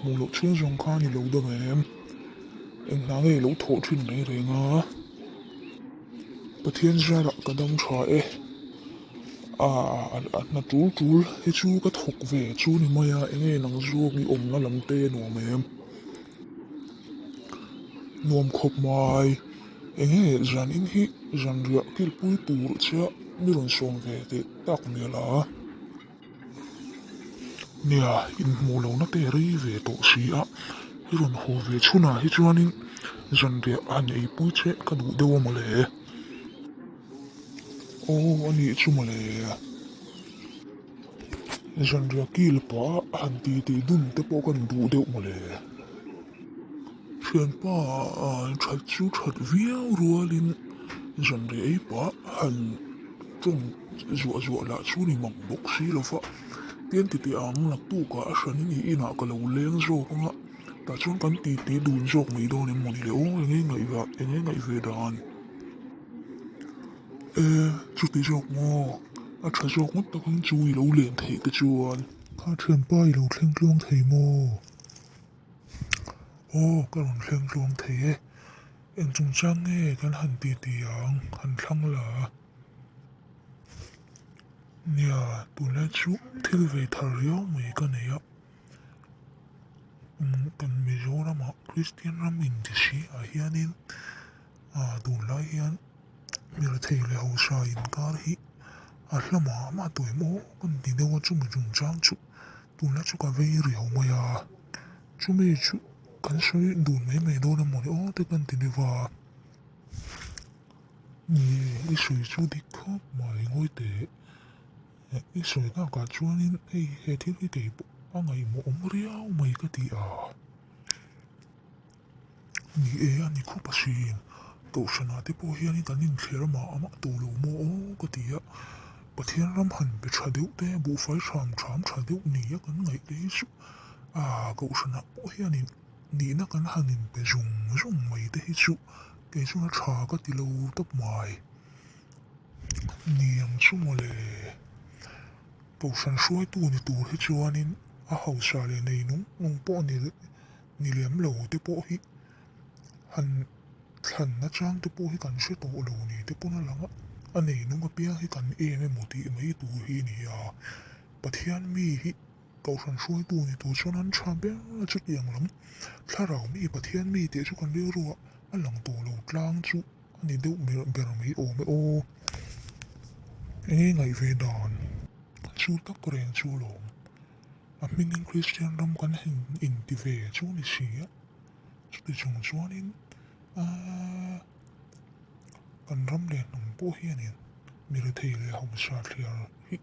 Inhmuh loh chhung zawng kha a ni lo deuh em? Eng hna nge i lo thawh thin reng reng a? Pathian zarah ka dam tha e. Aaa a hna tul tul hi chu ka thawk ve chu ni mai a, eng nge nang zawk i awmna lam te a nuam em? Nuam khawp mai. Eng nge zan in hi zan riah kilhpui tur chiah mi rawn sawm ve teh tak mial a? Nia, inhmuh lohna te rei ve tawh si a, i rawn haw ve chhunah hi chuanin zanriah han eipui che ka duh deuh a mawle. Aw, a nih chu mawle. Zanriah kil pah han ti tih dun te pawh kan duh deuh mawle. Thianpa that chu that viau rualin zanriah ei pah han tawng zuah zuah lah chu ni mang bawk si lo va, tiang ti teh ang naktukah a hran in i inah ka lo leng zawk ang a, tah chuan kan ti ti dun zawk mai dawn em mawni le aw enge ngaih enge ngaih ve dan e chuti zawk maw a tha zawk ngawt tak ang chu i lo len theih te chuan. Kha thianpa i lo thleng tluang thei maw? Aw ka rawn thleng tluang thei e, eng chungchang nge kan han ti ti ang han thlang la. Nia, tunlai chu thil vei thar riau mai ka nei a, kan Mizoramah Kristian ram inti ah hianin tunlai hian hmelthei leh hausa inkar hi a hla mah mah tawh em aw kan ti deuh a chumi chungchang chu tunlai chu ka vei riau mai a, chumi chu kan sawi dun mai mai dawn emawni aw te kan ti deuh a. Ni e, i sawi chu dik khawp mai ngawi teh. I sawi takah chuanin hei he thil hi kei pawh a ngaihmawh awm riau mai ka ti a. Ni e, a ni khawp asin. Kohhranah te pawh hianin kan inthler mah a mah tawh lo maw aw ka ti a. Pathian ram han pe tha deuh te, buhfai hram hram tha deuh nia kan ngaih te hi chu a kohhranah pawh hianin Nihna kan han inpe zung zung mai te hi chu kei chuan a tha ka ti lo tawp mai. Ni ang chu mawle, Kohhran hruaitu ni tur hi chuanin a hausa leh nei nung nung pawh ni ni lem lo te pawh hi han thlan nachang te pawh hi kan hre tawh lo ni te pawn a lang a, a nei nung apiang hi kan em emaw tih mai tur hi a ni a, Pathian mi hi Kohhran hruaitu ni tur chuan an tha ber a, chutiang lam thlarau mi Pathian mi tih chu kan rilruah a lang tawh lo tlang chu a ni deuh ber mai awm e aw. Enge ngaih ve dan chu tak reng chu alawm. A hmingin Kristian ram kan inti ve chu a ni si a, chuti chung chuanin aaa kan ram leh hnam pawh hianin mi rethei leh hausa thliar hi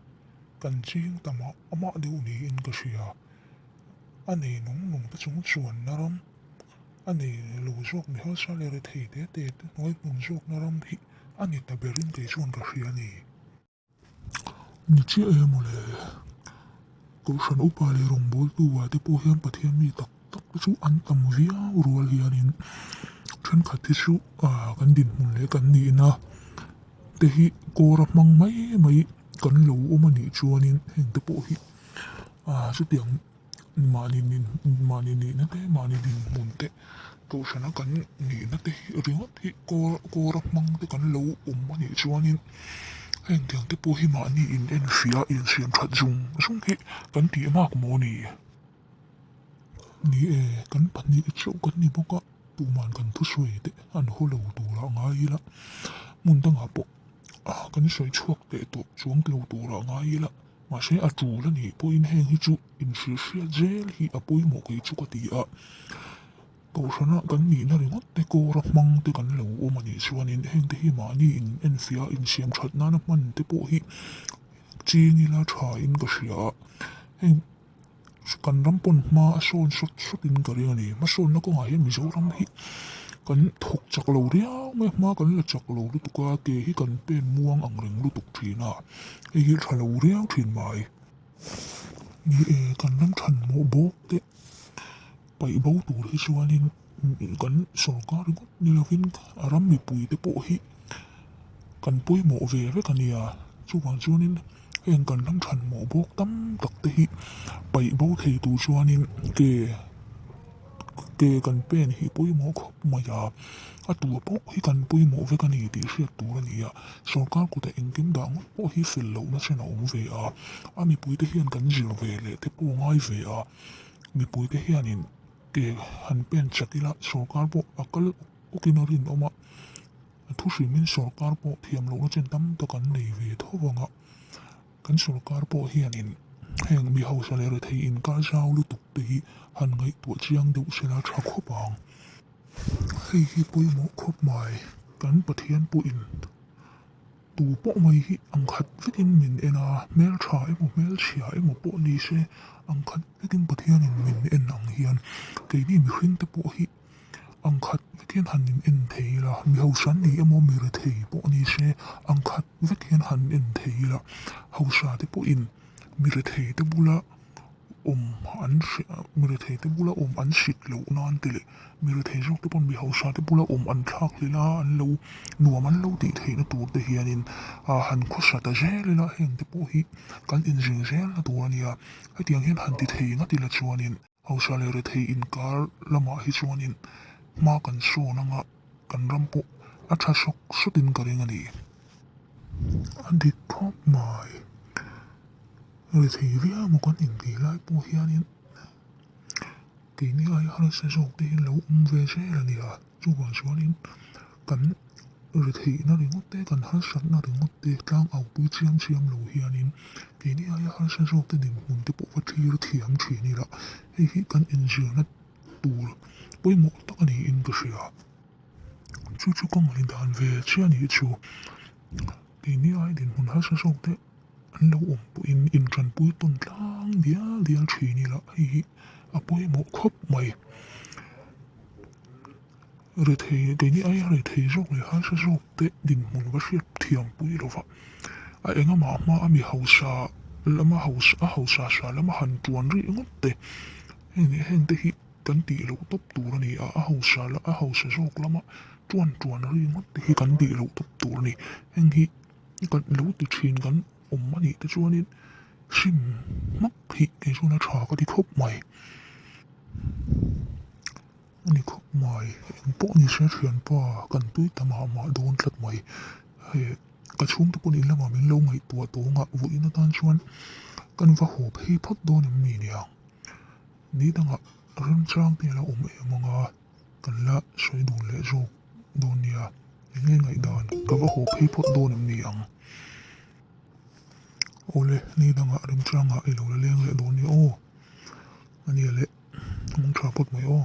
Kan ching ta mah mah deuh niin ka hria. A nei nung nung te chung chuanna ram, a nei lo zawk mi harsa leh rethei te te te hnuai hmun zawkna ram hi a ni ta berin kei chuan ka hria a ni. Ni chiah em aw le? Kohhran upa leh rawngbawltu ah te pawh hian Pathian mi tak tak te chu an tam viau rual hianin thenkhat hi chu kan dinhmun leh kan nihna te hi kawr a hmang mai mai kan lo awm a nih chuanin heng te pawh hi ah chutiang mahni mahni nihna te mahni dinhmun te kohhrana kan nihna te hi ringawt hi kawr kawr a hmang te kan lo awm a nih chuanin heng tiang te pawh hi mahni in enfiah insiam that zung zung hi kan tih mak maw ni. Ni e, kan pahnih chauh kan ni bawk a, tuman kan thusawi te an haw lo turah ngai ila, hmun dangah pawh kan sawi chhuak teh tawh chuang lo turah ngai ila, mahse a tul a nih pawhin heng hi chu inhrilhhriat zel hi a pawimawh kei chu ka ti a, Kohhrana kan nihna ringawt te kawra hmang te kan lo awm a nih chuanin heng te hi mahni in enfiah insiam that nana hman te pawh hi ching ila tha in ka hria a, heng. Kan ram pawn hma a sawn sawt sawt in ka ring a ni. Hmasawnna kawngah hian Mizoram hi kan thawk chak lo riau mai a, hma kan la chak lo lutuk a, ke hi kan pen muang ang reng lutuk thin a, hei hi tha lo riau thin mai. Ni e, kan ram than mawh bawk te paih bo tur hi chuanin kan sorkar ringawt ni lovin a ram mipui te pawh hi kan pawimawh ve vek a nia, chuvang chuanin. Heng kan ram than mawh bawk tam tak te hi paih bo thei tur chuanin ke Ke kan pen hi pawimawh khawp mai a, a tur pawh hi kan pawimawh vek a ni tih hriat tur a ni a, sorkar kutah engkim dah ngawt pawh hi fel lohna chen a awm ve a, a mipuite hian kan zir ve leh te pawh ngai ve a, mipuite hianin ke han pen chat ila sorkar pawh a kal awkin a rinawm a, a thu hrimin sorkar pawh thiam lohna chen tam tak an nei ve tho vang a. Kan sorkar pawh hianin heng mi hausa leh rethei inkar zau lutuk te hi han ngaihtuah chiang deuh sela tha khawp ang. Hei hi pawimawh khawp mai, kan Pathian pawhin tu pawh mai hi ang khat vekin min en a, hmeltha emaw hmelchhia emaw pawh ni se ang khat vekin Pathianin min en ang hian keini mihring te pawh hi Ang khat vek hian han in en thei ila, mi hausa an ni emaw mi rethei pawh ni se ang khat vek hian han en thei ila, hausa te pawhin mi rethei te bula awm an hre mi rethei te bula awm an hrit loh nan te leh mi rethei zawk te pawhin mi hausa te bula awm an thlak hlel a an lo nuam an lo tih theihna tur te hianin ah han khawsa ta zel ila heng te pawh hi kan inzir zel na tur a nia, hetiang hian han ti thei ngat ila chuanin. Hausa leh rethei inkar lamah hi chuanin hma kan sawn anga kan ram pawh a tha sawk sawtin ka ring a ni. A dik khawp mai. Rethei viau maw kan intih lai pawh hianin keini aia harsa zawk te hi an lo awm ve zel a nia. Chuvang chuanin kan retheihna ringawt te, kan harsatna ringawt te tlang au pui chiam chiam lo hianin keini aia harsa zawk te dinhmun te pawh va thlir thiam thin ila hei hi kan inzirna tur pawimawh tak a niin ka hria. Chu chu ka ngaihdan ve chiah a nih chu keini aia dinhmun harsa zawk te an lo awm pawhin intanpui tawn tlang dial dial thin ila hei hi a pawimawh khawp mai. Rethei, keini aia rethei zawk leh harsa zawk te dinhmun va hriat thiam pui lo va, a engamah hma a mi hausa lama hausa a hausa sa lama han tuan rih ngawt te heng heng te hi kan tih loh tawp tur a ni a, a hausa la a hausa zawk lama tuan tuan rih ngawt te hi kan tih loh tawp tur a ni, heng hi kan lo ti thin kan awm a nih te chuanin hrim hmak hi kei chuan a tha ka ti khawp mai. A ni khawp mai, eng pawh ni se thianpa kan tui ta mah mah dawn tlat mai. Hei ka chhungte pawh nih lamah min lo ngaihtuah tawng a, vawiin atan chuan kan va haw phei phawt dawn em ni nia. Ni dangah remchang te la awm em ang a, kan la sawi dun leh zawk dawn nia. Eng nge ngaihdan ka va haw phei phawt dawn em ni ang. Awle, ni dangah remchangah i lo la leng leh dawn nia aw. A nia leh. Hmang tha phawt mai aw.